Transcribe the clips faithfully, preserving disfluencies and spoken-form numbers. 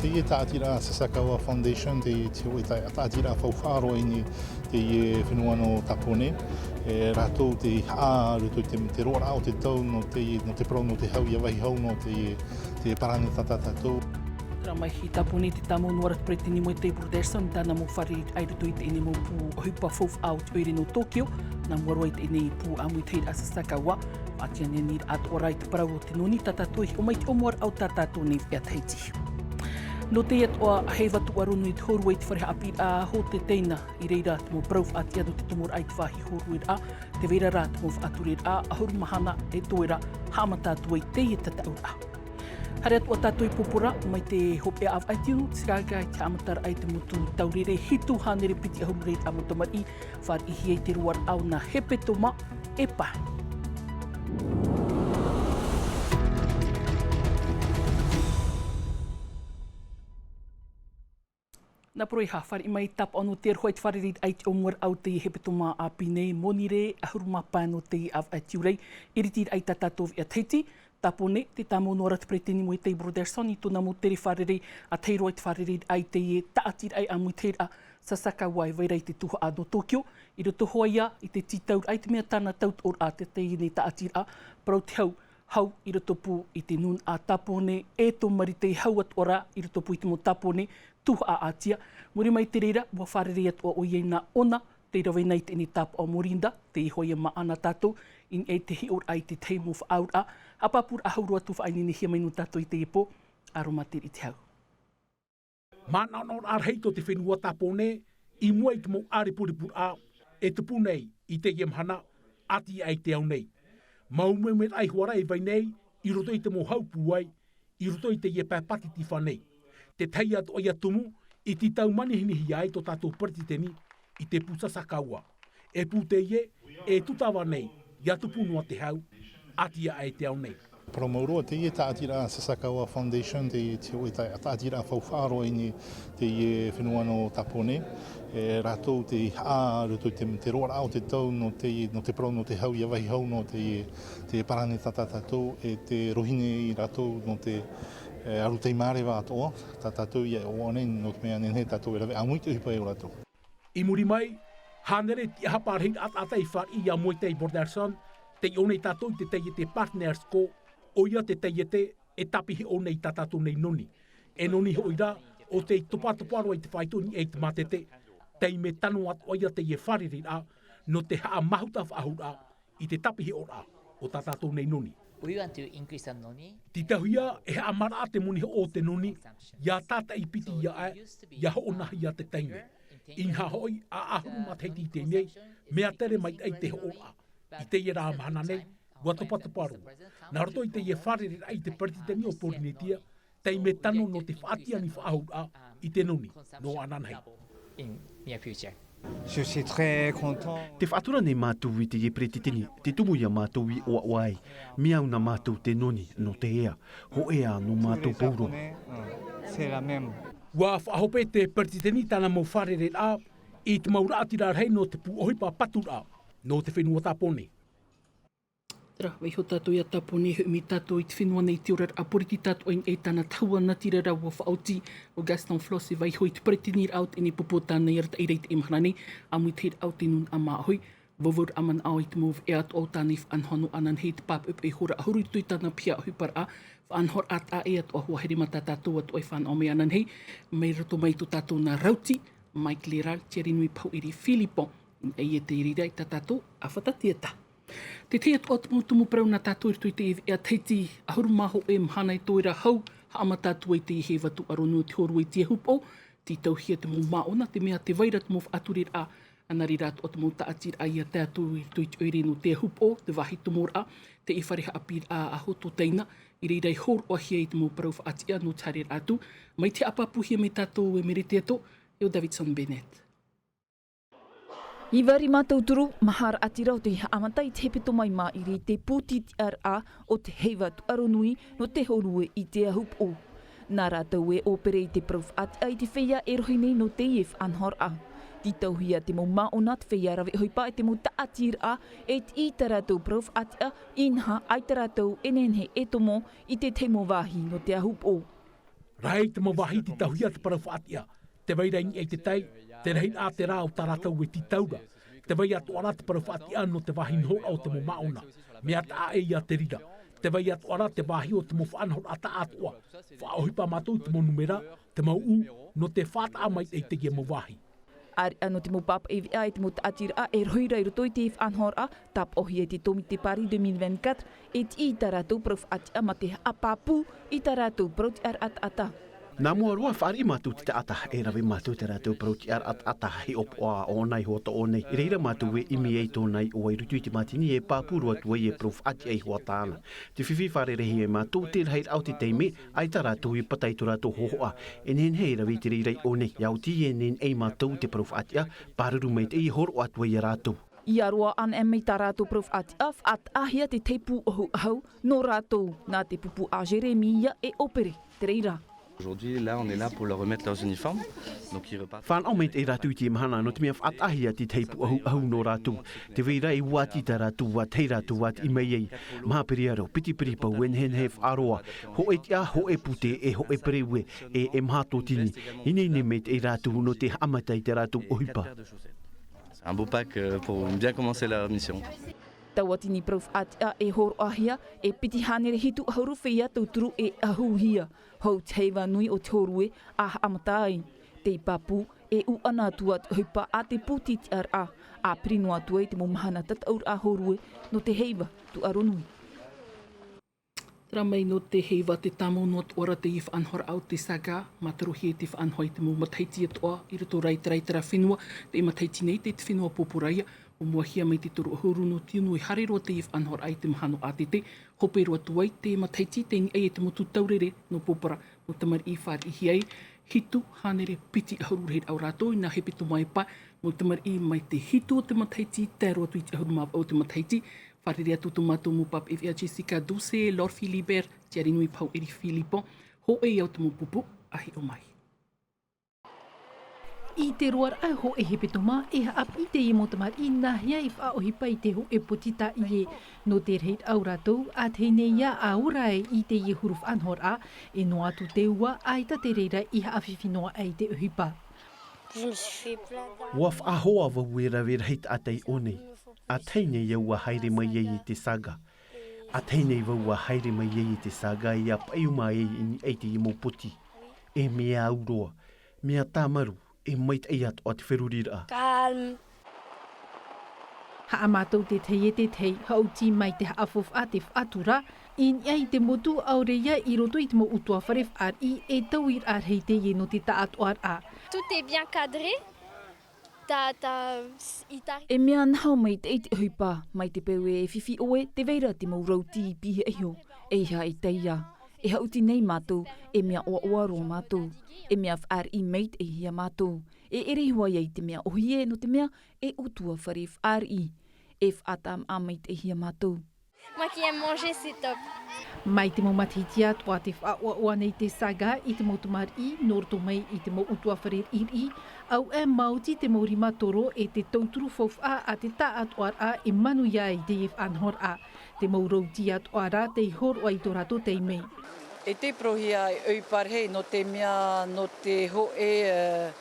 Teie tāʻatiraʻa Sasakawa Foundation, te, te hōʻē tā-, tāʻatiraʻa faufaʻa roa i niʻa i teie fenua nō Tāpōnē. E rātou tei haʻa i roto i te, te roaraʻa o te tau nō te, nō te parau, nō te hau, ʻia vāhi hau nō te, te parani tā, tā tātou. Terā mai i Tāpōnē te tāmau noa ra te peretiteni Moetai Brotherson i tāna mau fārereiraʻa i roto i teie mau pū ʻohipa faufaʻa o te ʻoire nō Tōkio, nā mua roa i teie pū ʻāmuitahiraʻa Sasakawa. Faʻatiʻa nei rā atoʻa rā i te parau o te noni tā tātou e hiʻo mai i te ʻōmuaraʻa o tā tātou nei veʻa Tahiti. Nō teie atoʻa heiva tuʻaro nui te hōrua i te fare haʻapiʻiraʻa a Hōtēteina, i reira te mau parau faʻatiʻa nō te tomoraʻa i te vāhi hōrueraʻa, tē vai ra rā te mau faʻatureraʻa ʻahuru mahana e toe ra haʻamata atu ai teie tataʻuraʻa. Haere atu ā tātou i Porapora, mai te hopeʻa ʻāvaʻe tiuru, te Sky Guide, te haʻamataraʻa i te motu taurere hitu hānere piti ʻahuru reira mau tamariʻi, fāriʻihia i te roaraʻa o nā hepetoma e pae. Nā poroʻi hā, fāriʻi mai tāpaʻo nō te aroha i te fārereiraʻa i te ʻōmuaraʻa o teie hepetoma ʻāpī nei, monirē, ʻahuru mā pae nō teie ʻāvaʻe tiurai, iritiraʻa i tā tātou veʻa Tahiti, Tāpōnē, te tāmau noa ra te peretiteni Moetai Brotherson i tōna mau tere fārerei, ʻa tahi roa i te fārereiraʻa i teie tāʻatiraʻa ʻāmuitahiraʻa Sasakawa e vai ra i te tuhaʻa nō Tōkio, i roto hoʻi ia i te tītauraʻa i te mea tāna tautoʻoraʻa te teie nei tāʻatiraʻa, parau te hau, hau i roto pū i te nūnaʻa Tāpōnē, e tō Marite hau atoʻa rā i roto pū i te mau Tāpōnē, tuhaʻa ʻātia. Muri mai i te reira, ʻua fārerei atoʻa ʻoia i nā ʻōna, tei rave nei i teie tāpaʻo Morinda, tei iho ia māʻa nā tātou, i niʻa i te hiʻoraʻa i te tahi mau faʻaauraʻa, haʻapāpūraʻa hau roa atu faʻaineinehia mai nō tātou i teie pō, ʻaromatere i te hau. Manaʻonaʻoraʻa rahi tō te fenua Tāpōnē, i mua i te mau ʻārepurepuraʻa, e tupu nei i teie mahana, ʻati aʻe i te ao nei. Mau umeumeraʻa iho ā rā e vai nei, i roto i te mau hau pūai, i roto i teie pae pātitifa nei. Te tahi atoʻa ia tumu, i tītau manihinihia ai tō tātou peretiteni, i te pū Sasakawa. E pū teie, e tūtava nei, ʻia tupu noa te hau, ʻati aʻe i te ao nei. Parau mau roa, teie tāʻatiraʻa Sasakawa Foundation, te, te hōʻē tā-, tāʻatiraʻa faufaʻa roa i niʻa i teie fenua nō Tāpōnē. E rātou tei haʻa i roto i te, te roaraʻa o te tau nō te, nō te parau, nō te hau, ʻia vāhi hau nō te, te parani tā, tā tātou, e tē rohi nei rātou nō te, e, arataʻi māreva atoʻa, tā tātou ʻia ʻoaʻoa nei, nō te mea nehenehe tātou e rave ʻāmui te ʻohipa ia ʻō rātou. I muri mai, hānere tiʻahapa rahi ʻataʻata i fāriʻi ia Moetai Brotherson, tei ʻō nei tātou i te taiete Partners Co, ʻoia te taiete e tāpiʻi ʻō nei i tā tātou nei noni. E noni hoʻi rā, ʻo tei topatopa roa i te faito i niʻa i te mātete, taime tano atoʻa ia teie fārereiraʻa, nō te haʻamāhuta faʻahou ra, i te tāpiʻi ʻō ra, o tā tātou nei noni. We want to increase the noni. Tītauhia, e haʻamaraʻa te moni hoʻo o te noni, ʻia tātaʻi piti ia ʻae, ʻia hoʻonahia te taime. Inaha hoʻi, ʻa ʻahuru matahiti i teie nei, mea tere maitaʻi te hoʻoraʻa. I teie rā mahana nei, ʻua topatopa roa. Nā roto i teie fārereiraʻa i te peretiteni o Porinetia, taime tano nō te faʻatiʻa faʻahouraʻa i te noni, nō ananahi. In near future. Je suis très content. Tē faʻatura nei mātou i teie peretiteni, te tumu ia mātou i ʻoaʻoa ai, mea au nā mātou te noni, nō te ea, hōʻē ā nō mātou pauroa. C'est la même. ʻUa faʻahope te peretiteni tāna mau fārereiraʻa, i te mau raʻatira rahi nō te pū ʻohipa paturaʻa, nō te fenua Tāpōnē. Terā, vaiiho tātou ia Tāpōnē, e hoʻi mai tātou i te fenua nei, te oraraʻa Poriti, tātou i niʻa i tāna tahua natirara ʻua faʻaoti, ʻo Gaston Flosse, e vaiiho i te peretiteniraʻa o teie nei pupu tāna i arataʻi ra i teie mahana nei, ʻāmuitahiraʻa o te nūnaʻa māʻohi, vauvauraʻa manaʻo i te mau veʻa atoʻa o tāna i faʻanahonaho ananahi, te pāpeʻapeʻa ihora ʻahuru i roto i tāna piha ʻohiparaʻa, faʻanahoraʻa taʻa ʻē atoʻa, ʻua haere mata tātou atoʻa e fānaʻo mai ananahi, mai roto mai tō tātou nā Rauti, Mike Leral, Thierry Nui Pahuʻiri Philippon, e te reira i tā tātou ʻāfata tieta. Te tahi atoʻa o te mau tumu parau nā tātou i roto i te veʻa Tahiti, ʻahuru mā hōʻē mahana e toe ra hau, haʻamata atu ai teie heiva tuʻaro nui o te hōrua i Tiahupoʻo, tītauhia te mau māʻona, te mea tē vai ra te mau faʻatureraʻa, ʻa reira atoʻa te mau tāʻatiraʻa ʻia tae atu i roto i te ʻoire nō Tiahupoʻo, te vāhi tomoraʻa, teie fare haʻapiʻiraʻa a Hōtēteina, i reira i hōroʻahia ai te mau parau faʻatiʻa nō te haereraʻa atu, mai te haʻapāpūhia mai tātou e Mere Teato, e ʻo Davidson Bennett. Iva rima tauturu, maha raʻatira o tei haʻamata i te hepetoma i maʻiri i te pūtitiʻaraʻa o te heiva tuʻaro nui nō te hōrue i Tiahupoʻo. Nā rātou e ʻōpere i te parau faʻatiʻa i te feiā e rohi nei nō teie faʻanahoraʻa. Tītauhia te mau māʻona, te feiā rave ʻohipa e te mau tāʻatiraʻa, e tiʻi i tā rātou parau faʻatiʻa, inaha ʻaita rātou e nehenehe e tomo i te tahi mau vāhi nō Tiahupoʻo. Rahi te mau vāhi tītauhia te parau faʻatiʻa. Te vai ra i niʻa i te tai, te rahiraʻa te rā o tā rātou e tītau ra. Te vai atoʻa rā te parau faʻatiʻa nō te vāhi nohoraʻa o te mau māʻona. Mea taʻa ʻē ia te reira. Te vai atoʻa rā te vāhi o te mau faʻanahoraʻa taʻatoʻa. Faʻaʻohipa mātou i te mau numera, te mau ʻū, nō te faʻataʻa maitaʻi i teie mau vāhi. ʻĀreʻa nō te mau pāpaʻi veʻa e te mau taʻatiraʻa e rohi ra i roto i te faʻanahoraʻa, tāpaʻohia e te Tōmite Paris deux mille vingt-quatre, e tiʻi i tā rātou parau faʻatiʻa mā te haʻapāpū i tā rātou parau tiʻaraʻa taʻata. Nā mua roa fāriʻi mātou te taʻata, e rave mātou tā rātou parau tiʻaraʻa taʻata, hiʻopoʻa ʻōna iho atoʻa ʻōna. I reira mātou e ʻimi ai tōna iʻoa i roto i te mātini e pāpū roa atu ai e parau faʻatiʻa iho ā tāna. Te fifi fārereihia e mātou te rahiraʻa o te taime, ʻaita rātou i pata i tō rātou hōhoʻa. E nehenehe e rave i te reira iʻō nei, ʻia oti e neheneʻi mātou te parau faʻatiʻa, pāruru maitaʻi e hōroʻa atu ai ia rātou. ʻIa roaʻa anaʻe mai tā rātou parau faʻatiʻa, faʻataʻahia te tei pūʻohu ʻahu nō rātou, nā te pupu a Jérémie e ʻōpere, te reira. Aujourd'hui, là, on est là pour leur remettre leurs uniformes. Donc, ils repartent. Fānaʻo maitaʻi rātou i te mahana, nō te mea faʻataʻahia te tei pūʻohu ʻahu nō rātou. Te vai ra e ua iti tā rātou ʻātahi rātou ʻātahi i mai ai. Maha piriaro, piti piripa, e nehenehe e faʻaroa. Hōʻē tiʻa, hōʻē pute, e hōʻē pereue, e, e maha tōtini. Ineine maitaʻi rātou nō te haʻamata i tā rātou ʻohipa. C'est un beau pack, euh, pour bien commencer la mission. Tauatini parau faʻatiʻa e hōroʻahia, e piti hānere hitu ʻahuru feiā tauturu e ʻahuhia. Hou te heiva nui o te hōrue, a haʻamata ai. Tei pāpū, e ʻūʻana atu ā te ʻohipa a te pūtitiʻaraʻa, a piri noa atu ai te mau mahana tataʻuraʻa hōrue, nō te heiva tūʻaro nui. Terā mai nō te heiva te tāmau noa atoʻa ra teie faʻanahoraʻa o te saga, mātarohia i te faʻanaho i te mau matahiti atoʻa, i roto rā i te raitara fenua, te matahiti nei, te, te fenua pōpōraʻa, ʻua moʻehia mai te toru ʻahuru nō tiunu e haere roa teie faʻanahoraʻa i te mahana ʻātete, hope roa atu ai te matahiti, tei niʻa i te motu taurere nō Pōpōra, mau tamariʻi fāriʻihia ai, hitu hānere piti ʻahuru rahiraʻa o rātou, i nā hepetoma e pae, mau tamariʻi mai te hitu o te matahiti, tae roa atu i te ʻahuru mā vaʻu o te matahiti, fārerei atu tō mātou mau pāpaʻi veʻa Jessica Doucet, Laure Philibert, Thierry Nui Pau, Eri Philippon, hōʻē au te mau pupu, a hiʻo mai. I te roaraʻa hōʻē hepetoma, e haʻapiʻi teie mau tamariʻi nāhea e faʻaʻohipa i te hōʻē poti tāʻie. Nō te rahiraʻa o rātou, ʻātahi nei ā ʻaore rā i teie huru faʻanahoraʻa, e noa atu te ua, ʻaita te reira i haʻafifi noa aʻe i te ʻohipa. Ua faʻahoa vau e rave rahi taʻata iʻō nei. ʻĀtahi nei au ʻa haere mai ai i te saga. ʻĀtahi nei vau ʻa haere mai ai i te saga ʻia paʻiuma ai i niʻa i teie mau poti. E mea au roa, mea tāmaru, e maitaʻi atoʻa te feruriraʻa. Calme. Haʻamātau te tahi e te tahi, haʻuti mai te haʻafaufaʻa te faʻatura, i niʻa i te motu ʻaore ia i roto i te mau ʻutuāfare fāriʻi, e tauiraʻa rahi teie nō te taʻatoʻaraʻa. Tout est bien cadré. Ta, ta, i tari. E mea naho maitaʻi te ʻohipa, mai te peu e fifi ʻoe, te vai ra te mau rauti i pihaʻi iho, e ʻeiaha e taiā. E haʻuti nei mātou, e mea ʻoaʻoa roa mātou, e mea fāriʻi maitaʻihia mātou. E ʻere iho ā ia i te mea ʻōhie, nō te mea, e ʻutuāfare fāriʻi. E faʻataʻa maitaʻihia mātou. Moi qui aime manger, c'est top. Mai te mau matahiti atoʻa te faʻaʻoaʻoa nei te saga i te mau tamariʻi, nō roto mai i te mau ʻutuāfare riʻiriʻi, auē maoti te mau rima toro e te tauturu faufaʻa a te taʻatoʻaraʻa e manuia ai teie faʻanahoraʻa. Te mau rauti atoʻa rā tei hōroʻa i tō rātou taime. E te parauhia e ʻohipa rahi nō te mea, nō te hōʻē, ē,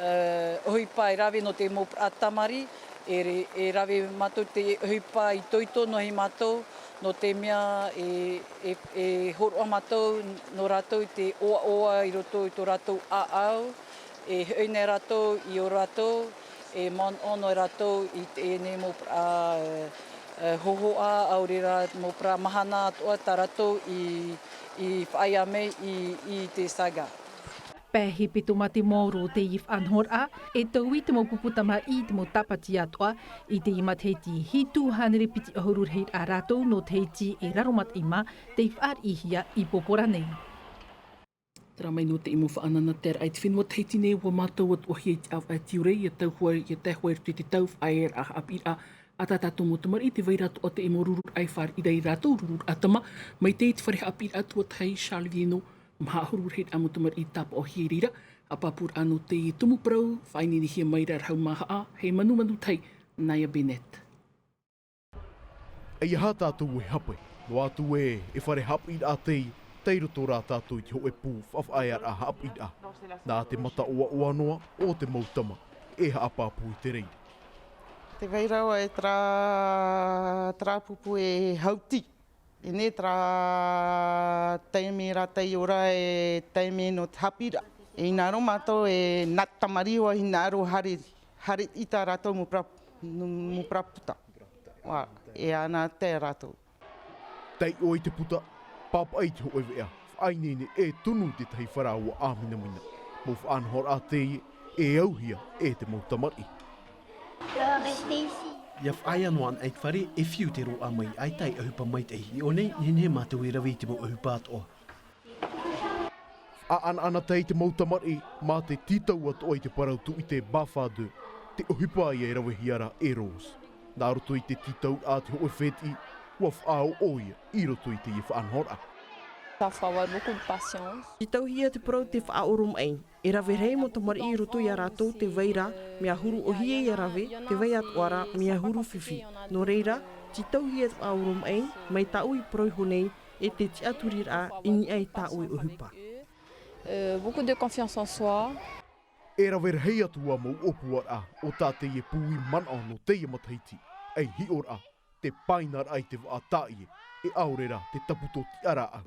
ē, ʻohipa e rave nō te mau pūrāʻa tamariʻi, e re-, e rave mātou te ʻohipa itoito noa iho mātou, nō te mea e, e, e hōroʻa mātou nō rātou i te ʻoaʻoa i roto i tō rātou ʻāʻau, e hoʻi nei rātou i ō rātou, e manaʻo noa rātou i teie nei mau pūrāʻa, ē, ē, hōhoʻa, ʻaore rā mau pūrāʻa mahana atoʻa tā rātou i, i faʻaea mai i, i te saga. Pae hepetoma te maoro o teie faʻanahoraʻa, e taui te mau pupu tamariʻi i te mau tāpati atoʻa, i teie matahiti hitu hānere piti ʻahuru rahiraʻa rātou nō Tahiti e Raromataʻi mā, tei fāriʻihia i Pōpōra nei. Terā mai nō te mau faʻanahoraʻa i te fenua Tahiti nei, ʻua mātau atu ʻohie i te ʻāvaʻe tiurai, ʻia tauhia, ʻia tae hua i roto i te tau faʻaearaʻa haʻapiʻiraʻa a tā tātou mau tamariʻi, te vai ra atoʻa te mau rururaʻa e fāriʻi ra ia rātou, rururaʻa tama, mai te, te fare haʻapiʻiraʻa tuatahi Charles Viénot, maha ʻahuru rahiraʻa mau tamariʻi tāpaʻohia i reira, haʻapāpūraʻa nō te tumu parau, faʻaineinehia mai ra Rahu Mahaʻa, hei manumanu tahi, Naya Bennett. ʻEiaha tātou e hape, noa atu ē, e fare haʻapiʻiraʻa tei, Tei roto rā tātou i te hōʻē pū faʻafaʻaearaʻa haʻapiʻiraʻa. Nā te mata ʻoaʻoa noa o te mau tama e haʻapāpū i te reira. Te vai rahi e terā, terā pupu e hauti. E nei terā taime rā tei ora e taime nō te haʻapiʻiraʻa. E ina rō mātou e nā tamariʻi ʻua hinaʻaro haere, haere ʻita rātou mau parau, mau parau puta. ʻUa, e ana te rātou. Taiʻo i te puta, pāpaʻi i te hōʻē veʻa, faʻaineine e tunu i te tahi faraoa ʻāminamina. Mau faʻanahoraʻa teie, e auhia e te mau tamariʻi. ʻIa faʻaea noa anaʻe i te fare, e fiu te roaʻa mai, ʻaita e ʻohipa maitaʻi. I ʻō nei, nehenehe mātou e rave i te mau ʻohipa atoʻa. Faʻaʻanaʻanatae i te mau tamariʻi, mā te tītau atoʻa i te parau tūʻite BAFA deux, te ʻohipa ia e ravehia ra e Rose. Nā roto i te tītauraʻa a te hōʻē fētiʻi, ʻua faʻaō ʻoia i roto i teie faʻanahoraʻa. Ça faut avoir beaucoup de patience. Tītauhia te parau te faʻaoromaʻi. E rave rahi mau tamariʻi i roto ia rātou te vai ra, mea huru ʻohie ia rave, te vai atoʻa ra, mea huru fifi. Nō reira, tītauhia te faʻaoromaʻi, mai tāʻu i parau iho nei, e te tiʻaturiraʻa i niʻa i tāʻu e ʻohipa. Euh, beaucoup de confiance en soi. E rave rahi atu ā mau ʻōpuaraʻa o tā teie pū i manaʻo nō teie matahiti, ei hiʻoraʻa, te pāʻinaraʻa i te vaʻa tāʻie, e ʻaore rā te taputo tiʻaraʻa.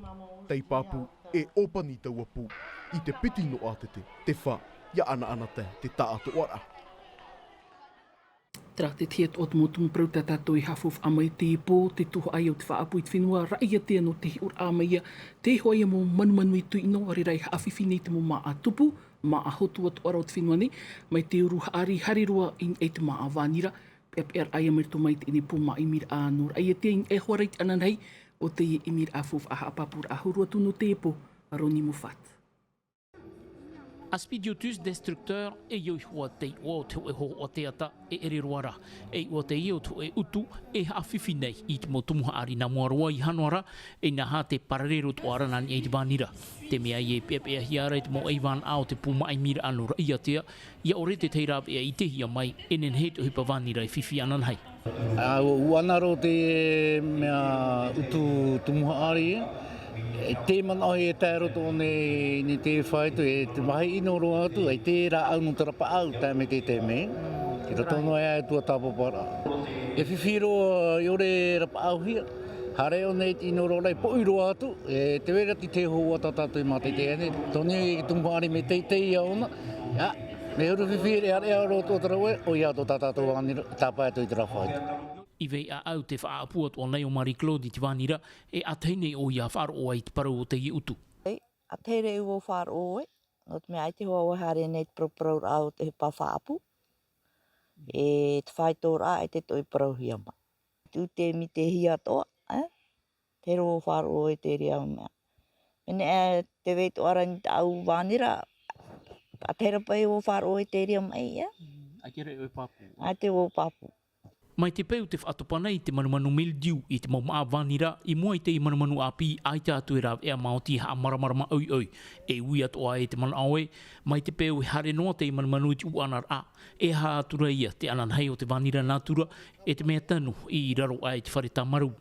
Tei pāpū, e ʻōpani taua pū, i te piti nō ʻātete, te fā, ʻia ʻanaʻanatae te taʻatoʻaraʻa. Terā te tahi atoʻa o te mau tumu parau tā tātou e haʻafaufaʻa mai i teie pō, te tuhaʻa ia o te faʻaʻapu i te fenua, Raʻiātea nō te hiʻoraʻa mai ia, te hoʻi ia mau manumanu i tui noa, reira e haʻafifi nei te mau māʻa tupu, māʻa hotu atoʻa ra o te fenua nei, mai te uru haʻari haere roa i niʻa i te māʻa vānira, peʻapeʻaraʻa ia mai roto mai i teie nei pū māʻimiraʻa nō Raʻiātea i niʻa iho ā ra i te ananahi o teie ʻimiraʻa faufaʻa haʻapāpūraʻa huru atu nō teie pō, Ronnie Moffat. Aspidiotus destructor, e iʻoa iho ā te iʻoa o te hōʻē hōhoʻa teata, e ʻere roa rā, e iʻoa teie o te hōʻē ʻutu, e haʻafifi nei i te mau tumu haʻari nā mua roa i hanoa ra, e inaha te pararero atoʻa ra nā niʻa i te vānira. Te mea ia e peʻapeʻahia ra e te mau ʻaivānaʻa o te pū māʻimiraʻa nō Raʻiātea, ʻia ʻore te tahi rāveʻa i ʻitehia mai, e nehenehe te ʻohipa vānira e fifi ananahi. ʻA, ʻua, ʻua ana roa te mea ʻutu tumu haʻari, e te manaʻo e tae roto nei, nei te fāito, e te mahi ʻino roa atu, e te rāʻau nō te rapaʻau, tae mai te taime, i roto noa ia e tuatāpaparaʻa. E fifi roa, e ʻore rapaʻauhia, haere ʻōna i te ʻino roa ra, e poʻi roa atu, e te vai ra te hōhoʻa tā tātou i mātaʻitaʻi nei, tonu i te tumu haʻari mea teitei ia ʻōna, ʻa, mea huru fifi reʻareʻa roa atoʻa te rave, ʻoia atoʻa tā tātou vānira, tāpae atu i terā fāito. I vaiʻāʻau te faʻaʻapu atoʻa nei o Marie-Claude i te vānira, e ʻātahi nei ʻoia faʻaroʻo ai i te parau o teie ʻutu. ʻAtahi rā ʻua faʻaroʻo ai, nō te mea ʻaita hoʻi ʻua haere nei te parauparauraʻa o te ʻohipa faʻaʻapu, e te fāitoraʻa ʻaita e toʻo parauhia mai. Tū te mitehia atoʻa, e? Te roa faʻaroʻo i te reira mea. Mea nā te vai atoʻa ra i tāʻu vānira, ʻaita rā paʻi ʻua faʻaroʻo i te reira mai, e? ʻAita rā ʻoe pāpū. ʻAita ʻua pāpū. Mai te peu te faʻatopa nei i te manumanu mildiu i te mau māʻa vānira, i mua i te manumanu ʻāpī, ʻaita atu e rāveʻa maoti e haʻamāramarama ʻoiʻoi. E ui atoʻa e te manaʻo ē, mai te peu e haere noa te manumanu i te ʻuʻanaraʻa, e aha atu ra ia te ananahi o te vānira nā tura, e te mea tanu i raro aʻe i te fare tāmarū.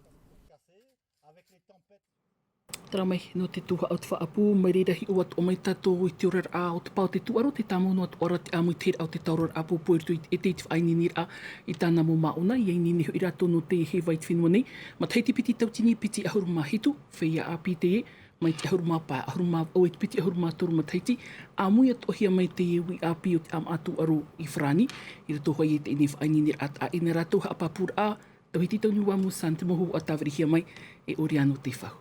Terā mai nō te tuhaʻa o te faʻaʻapu, mai reira hiʻo atoʻa mai tātou i te oraraʻa o te pae o te tūʻaro, tē tāmau noa atoʻa ra te ʻāmuitahiraʻa o te taororaʻa pōpō i roto i te ʻētē i te faʻaineineraʻa i tāna mau māʻona, ʻia ineine hoʻi rātou nō te hēvai i te fenua nei. Matahiti piti tauatini piti ʻahuru mā hitu, feiā ʻāpī teie, mai te ʻahuru mā pae, ʻahuru mā vaʻu e te piti ʻahuru mā toru matahiti, ʻāmui atoʻahia mai teie uʻi ʻāpī o te ʻāmaʻa tūʻaro i Farāni, i roto hoʻi i teie nei faʻaineineraʻa taʻa ʻē nā rātou haʻapāpūraʻa, Tauhiti Taunuvamu San te mau hōhoʻa tāvirihia mai, e ʻore ā nō te fau.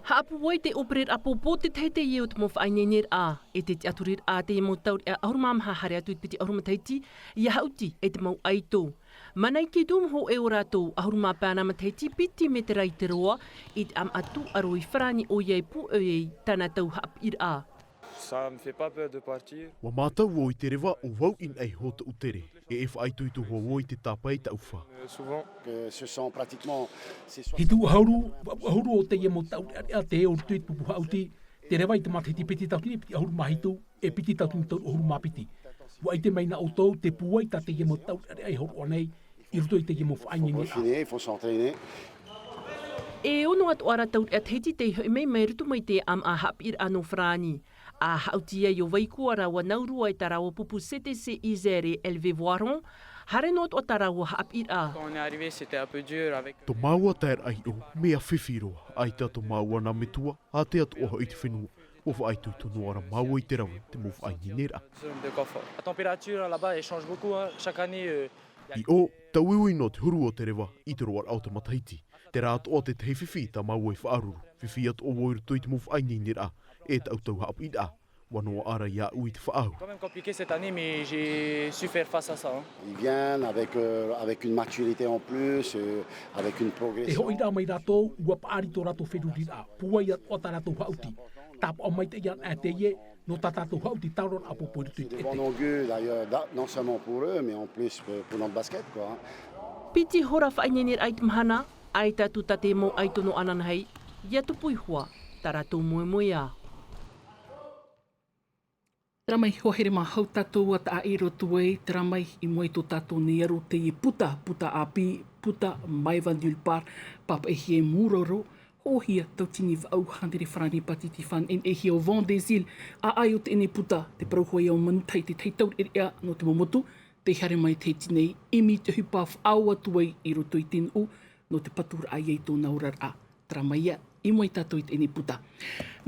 Haʻapūai te ʻōperaraʻa pōpō te tahi teie o te mau faʻaineineraʻa, e te tiʻaturiraʻa teie mau taureʻa ʻahuru mā maha haere atu i te piti ʻahuru matahiti, ʻia haʻuti e te mau ʻaito. Mana i te tumu hōʻē o rātou, ʻahuru mā pae matahiti piti mētera i te roa, i te ʻāmaʻa tūʻaro i Farāni ʻoia e pūʻoi ai tāna tau haʻapiʻiraʻa. Ça me fait pas peur de partir. ʻUa mātau vau i te reva ʻo vau i niʻa iho tōʻu tere, e e faʻaitoito hoʻi vau i te tāpae i tāʻu fā. Euh, souvent, euh, ce sont pratiquement ces soixante. Hitu ʻahuru, vaʻu ʻahuru o teie mau taureʻareʻa tē ʻō i roto i te pupu haʻuti, te reva i te matahiti piti tauatini piti ʻahuru mā hitu, e piti tauatini toru ʻahuru mā piti. ʻUa ʻite mai na ʻoutou te pūai tā teie mau taureʻareʻa e hōroʻa nei, i roto i teie mau faʻaineineraʻa. Faut peaufiner, il faut s'entraîner. E ono atu ʻara taureʻa tahiti tei hoʻi mai mai roto mai te ʻāmaʻa haʻapiʻiraʻa nō farāni. A haʻuti ai ʻo vaikua rāua naurua e tā rāua pupu ctc isère elve voiron. Haere noa atu ʻā tā rāua haʻapiʻiraʻa. Tō māua taeraʻa iʻo mea fifi roa, ʻaita tō māua nā metua a te atoʻa hoʻi te fenua. Ua faʻaitoito noa ʻara māua i te rave te mau faʻaineineraʻa. Iʻo, tauiui noa te huru o te reva i te roaraʻa o te matahiti. Terā atoʻa te tahi fifi tā māua i faʻaruru. Fifi atoʻa vau i roto i te mau faʻaineineraʻa e taʻu tau haʻapiʻiraʻa. Ua noa ʻara iāʻu i te faʻaau. Ils viennent avec, euh, avec une maturité en plus, euh, avec une progression. E hoʻi rā mai rātou ua paʻari tō rātou feruriraʻa. Pūai atoʻa tā rātou haʻuti. Tāpaʻo maitaʻi ana teie nō tā tātou haʻuti taroraʻa pōpō i roto i te ʻete. Piti hora faʻaineineraʻa i te mahana, ʻaita atu tā te mau ʻaitono ananahi ia tupu iho ā tā rātou moemoeā. Tērā mai hoa here māhau tātou ua taʻa i roto ai, tērā mai i mua i tō tātou nei aro teie puta, puta ʻāpī, puta Maeva Nulle Part, pāpaʻihia e Muroro, hoʻohia tautini vaʻu hānere farāni pātiti, faʻaneʻeneʻehia ʻo Vent des Îles, ʻāʻai o teie nei puta, te parau hoʻi ʻo Manutahi, te tahi taureʻareʻa nō te mau motu tei haere mai i te hiti nei, ʻimi te ʻohipa faʻaau atu ai i roto i te nuʻu, nō te paturaʻa ia i tōna oraraʻa. Terā mai ia, i mua ia tātou i teie nei puta.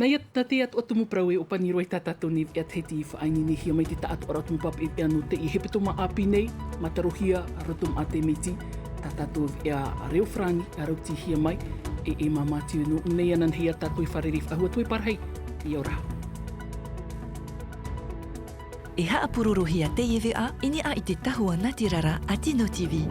Nā ia, nā te atu atu mau parau e ʻōpani roa i tā tātou nei veʻa tahiti i faʻaineinehia mai te taʻatoʻaraʻa o te mau pāpaʻi veʻa nō teie hepetoma ʻāpī nei, mātarohia roto maʻa te miti, tā tātou veʻa reo farāni a rautihia mai, e, e māmā atu nō ʻū nei ananahi ia tātou e fārerei faʻahou atu e pārahi, ʻia ora. E haʻapurorohia teie veʻa i niʻa i te tahua nātirara a Tino TV.